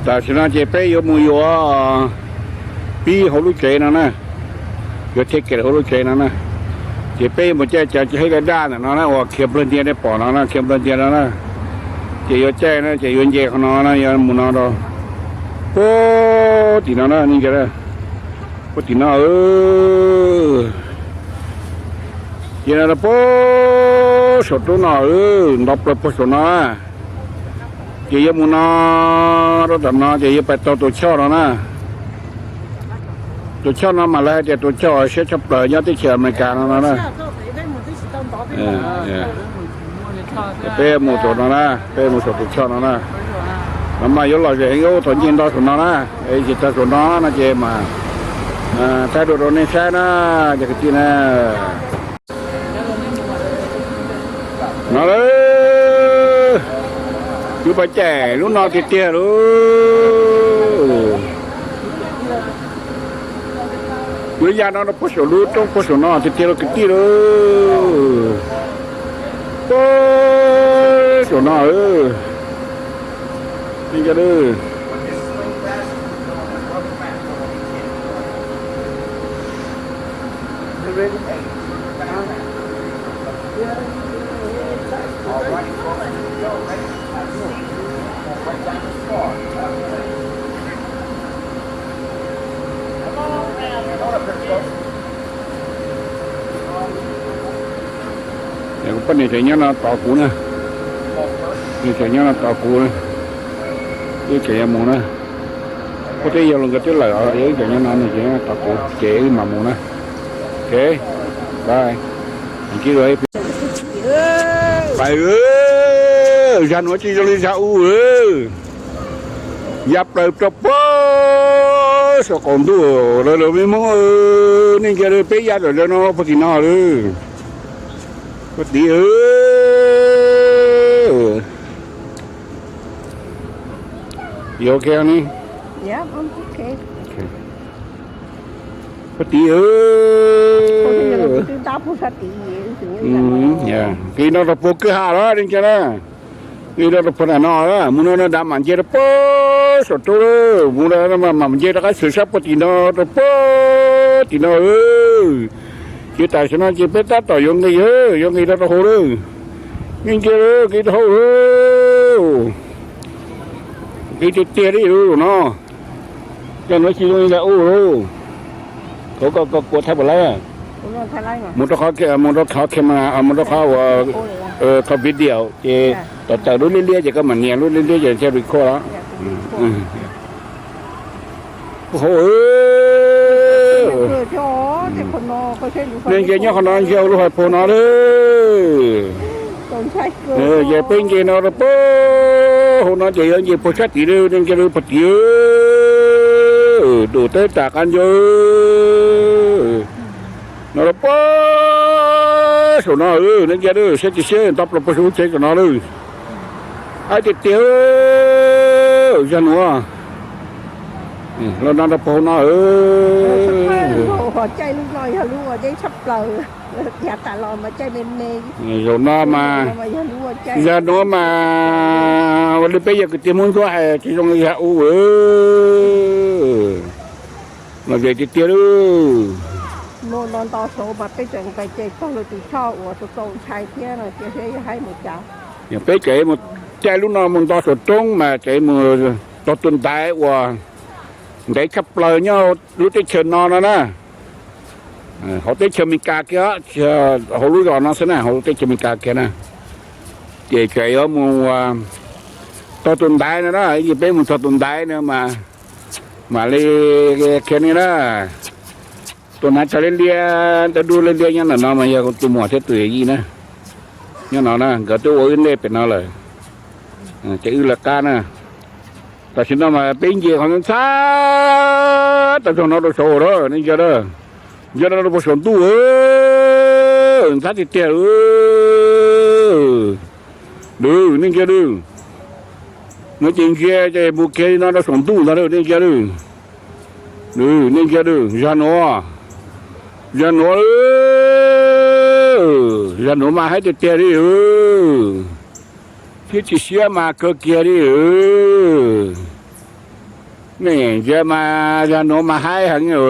Tam sim no ces peb yuav mus yuav pib hauv lub tsev no na, yuav thiaj kem hauv lub tsev no na. Ces peb yuav mus caij cov haib daj daj ntawm no na uas khiav nplawg ntiag nej pom no na, khiav nplawg ntiag no na. Ces yuav caij na ces yuav nce qhov no na, yuav mus no rau puag tim no na, nej nco, puag tim no. Ces no rau puag saum roob no, nto plaws puag saum no na. Ces yuav mus no rau tom no ces yuav pais tau tus choj no na. Tus choj no mas lawv hais tias tus choj uas siab tshaj plaws nyob teb chaws Amelikas no no na. Peb mus saum no na, peb mus saum tus choj no na. No mas yuav lom zem heev, ua thaum nce nto saum no na, tsis txog saum no no ces mas thaij dua rau nej saib na, cov kwv tij na. No lawm, wb pais caij lub no tiag tiag lauj. Wb ya no rau puag saum lub roob puag saum no tiag tiag lauj kwv tij lauj. Puag saum no, nej nco. Kuv poj niam tseem nyob no tos kuv na, nws tseem nyob no tos kuv, wb tseem yuav mus na. Kuv twb yog los nkawd twb lawm, wb tseem nyob no, nws tseem nyob no tos kuv ces wb mam mus na. Ok, bye. Pais, zag nuav tsis zoo li zag u. Ya plaws rau puag saum qaum ntuj lawm, lawv me Hmoob, nej nco, peb ya tom zaum no puag tim no lawm. Puag tim, ok ne. Puag tim, nqis no rau puag kwj ha los nej nco na. Nqis no rau puag nram no, mus no no dav mam nce rau puag saum roob, mus no mam nce rau qab xwm sab puag tim no rau puag tim no. Ces tam sim no ces peb tab tom yuav nqis, yuav nqis rau rau hauv lawm. Nej nco, nqis rau hauv lawm. Nqis tiag tiag li no. Cov nuav tsis zoo li zag u lauj. Thov koj, koj kua Thaib puas laib? Mus rau qhov, mus rau qhov camera, mus rau qhov uas, qhov video ces tawm tawm lub liab liab ces koj mam nias lub liab liab ces thiaj record los. Hauv, nej nco nyob qhov no, nco lub hais phau no lawm. Ces peb nce no rau puag hauv no ces yuav nce puag sab tid lawm, nej nco lawm, puag tid. Dum teb tas qab nco. No rau puag saum no, nej nco lawm, saib tsis saib, nto plaws puag saum lub tsev saum no lawm. Aib tiag tiag, zag nuav. Los no rau puag hauv no. Zaum no mas zag nuav mas ua li peb yog kwv tij Hmoob Ntsuab hais tsis zoo li zag u. Los zem tiag tiag lawm. Yog peb tseem mus caij lub no mus nto saum roob mas tseem mus txog tus ntaiv uas ntev tshaj plaws nyob lub teb chaws no no na. Hauv teb chaws Amelikas kiag, hauv lub zos no xwb na, hauv teb chaws Amelikas kiag na. Ces tseem yuav mus txog tus ntaiv no na, ces peb mus txog tus ntaiv no mas mam li khiav ne na. Tus ntaiv tsho liab liab, dub dub liab liab nyob ntawm no mas yog kuv tus muam thiab tus yawm yij na. Nyob no na, nkawd twb ua wb ntej pem no lawm, ces wb lawv qab na. Tam sim no mas peb nce qhov ntxhab tas zog no rau saud lawm, nej nco na. Nco no rau puag saum ntuj, ntxhab tiag tiag. Nej nco, no ces ntsia ces mus kiag li no rau saum ntuj ntag, nej nco. Nej nco, zag nuav, zag nuav, zag nuav mas haib tiag tiag li, thiab tsis siab mas kawg kiag li. Ntsia mas zag nuav mas haib heev,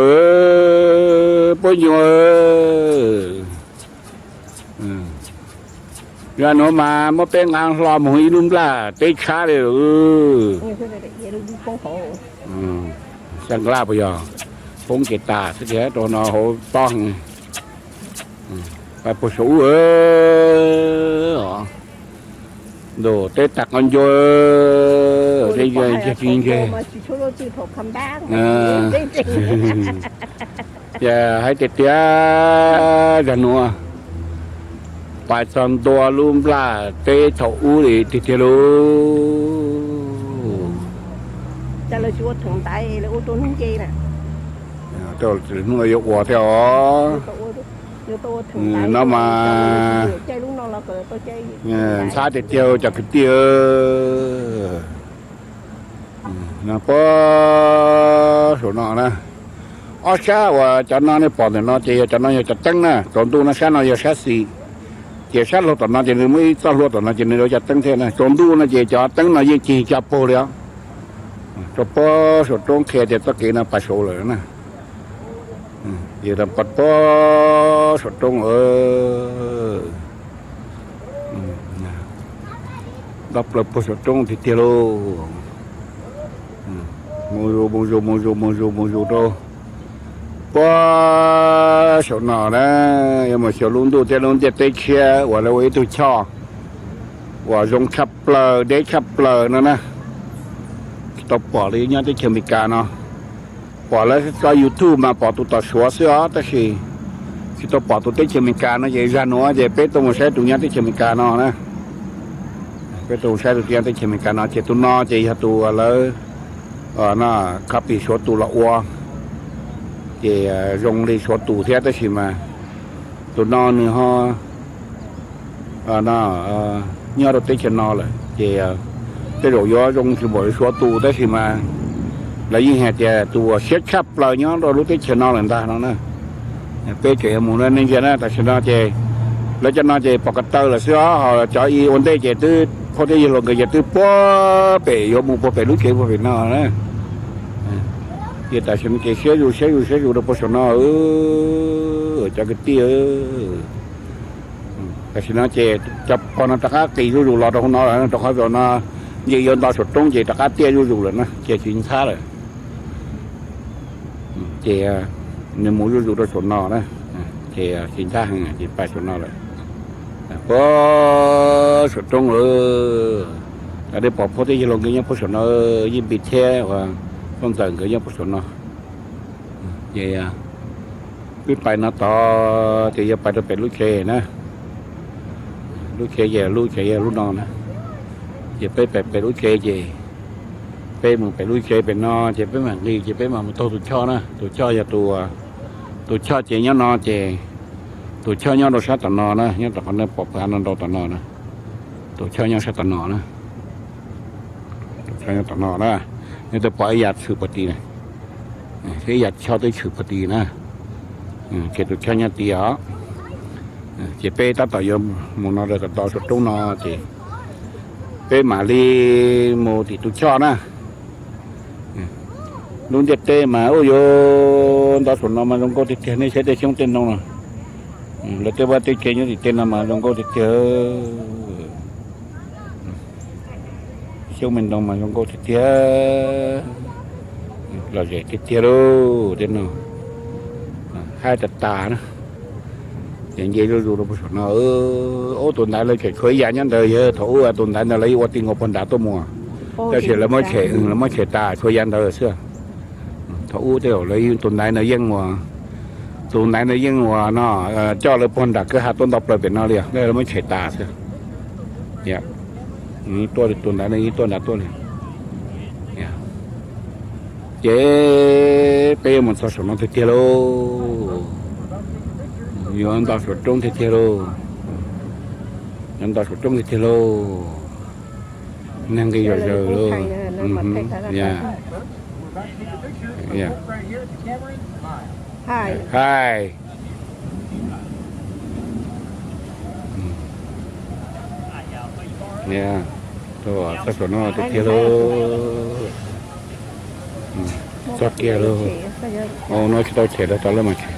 puab nyuas. Zag nuav mas muab peb nqaa hlo moog ib lub nplaj teb tshab li lawm. Xab nqlaj puas yog? Poob ces tas xwb tiag, rau no hauv tob heev. Pais puag saum ub, ntuj teb tag qab ncua, teb ntsia tsis ntseg. Ces haib tiag tiag, zag nuav pais txog ntua lub nplaj teb thaum ub li tiag tiag lauj. Hnub no yuav ua thiab os. No mas ntxhab tiag tiag cov kwv tij. No puag saum no na, ob sab uas cov no nej pom ntawm no ces yog cov no yog cov teeb na. Tsaus ntuj no sab no yog sab xis, ces sab laug tom no ces nws muaj ib txoj hlua tom no ces nws yuav cov teeb thiab na. Tsaus ntuj no ces cov teeb no yeej cig cog puag li os. Rau puag saum roob qhia tias txoj kev no pais saud lawm na. Ces puag saum roob, nto plaws puag saum roob tiag tiag lauj. Mus zus mus zus mus zus mus zus mus zus rau puag saum no na, yuav mus xyuas lub ntuj thiab lub ntiaj teb tshiab uas lawv ua ib tug choj uas zoo tshaj plaws deb tshaj plaws no na. Tsis tau pom li nyob teb chaws Amelikas no. Pom lawv tso YouTube mas pom tus tom Suav xwb os, tab sis tsis tau pom tus teb chaws Amelikas no. Ces zag nuav ces peb tuaj mus saib tus nyob teb chaws Amelikas no na. Peb tuaj mus saib tus nyob teb chaws Amelikas no ces tus no ces yog tus lawv copy Suav tus los ua, ces zoo li Suav tus thiab tab sis mas tus no nws ho nyob rau teb chaws no lawm ces tej zaum yuav zoo tsis npaum li Suav tus tab sis mas lawv yeej hais tias tus uas siab tshaj plaws nyob rau lub teb chaws no lawm ntag no na. Peb tseem yuav mus no nej ntsia na, tam sim no ces lawv cov no ces pom ko taw lawm xwb os, ho cov ua ntej ces twb phooj ywg hluas nkawd ces twb puag pem yuav mus puag pem lub tsev puag pem no na. Ces tam sim no ces siab zus siab zus siab zus rau puag saum no, cov kwv tij. Tam sim no ces cov pog no rov qab qis zuj zus los rau hauv no lawm, rau qhov zaum no nce yuav nto saum roob ces rov qab tiaj zuj zus lawm na, ces tsis ntxhab lawm. Ces nws mus zuj zus rau saum no na, ces tsis ntxhab heev ces pais saum no lawm. Puag saum roob lawm, cov nej pom phooj ywg hluas nkawd nyob puag saum no, Yeej Npis thiab uas Tooj Ntxawm nkawd nyob puag saum no. Ces peb pais no tod ces yuav pais rau pem lub tsev na. Lub tsev ces lub tsev yog lub no na. Ces peb pais pem lub tsev ces peb mus pem lub tsev pem no ces peb mam nqis ces peb mam mus taug tus choj na. Tus choj yog tus, tus choj ces nyob no ces, tus choj nyob rau sab tom no na, nyob tom qhov nej pom pawg av no nrau tom no na. Tus choj nyob sab tom no na. Tus choj nyob tom no na. Nej twb pom ib yav tshwm puag tid na, ib yav choj twb tshwm puag tid na. Ces tus choj nyob tid os. Ces peb tab tom yuav mus no rau tom saum roob no ces peb mam li mus tim tus choj na. Lub ntiaj teb mas ua yuav nto saum no mas zoo nkauj tiag tiag, nej saib tej xyoob tej ntoo no, lawv tej vaj tej tsev nyob tim tej no mas zoo nkauj tiag tiag. Xyoob me ntoo mas zoo nkauj tiag tiag, lom zem tiag tiag lauj tej no. Haib tas tas na. Ces nce zuj zus rau puag saum no. Ub, tus ntaiv lawv tseem tshuav ib yav nyob ntawd, yog thaum ub tus ntaiv ntawd lawv yeej ua ti nkaus puag nrad tuaj mus, tab sis lawv muab tshem, lawv muab tshem tas tshuav yav ntawd xwb. Thaum ub tej zaum lawv tus ntaiv ntawd yeej ua, tus ntaiv ntawd yeej ua no, coj lawv puag nram kwj ha tuaj nto plaws pem no li os, lawv muab tshem tas xwb. Tuaj tus ntaiv ntawd yeej tuaj nrad tuaj li. Ces peb yuav mus txog saum no tiag tiag lauj. Yuav nto saum roob tiag tiag lauj. Yuav nto saum roob tiag tiag lauj. Neeg nqis zom zaws lauj. Hais. Txog saum no tiag tiag lauj. Txog kiag lawm. Ua no tsis tau tshem rau, tau lawm mas tshem.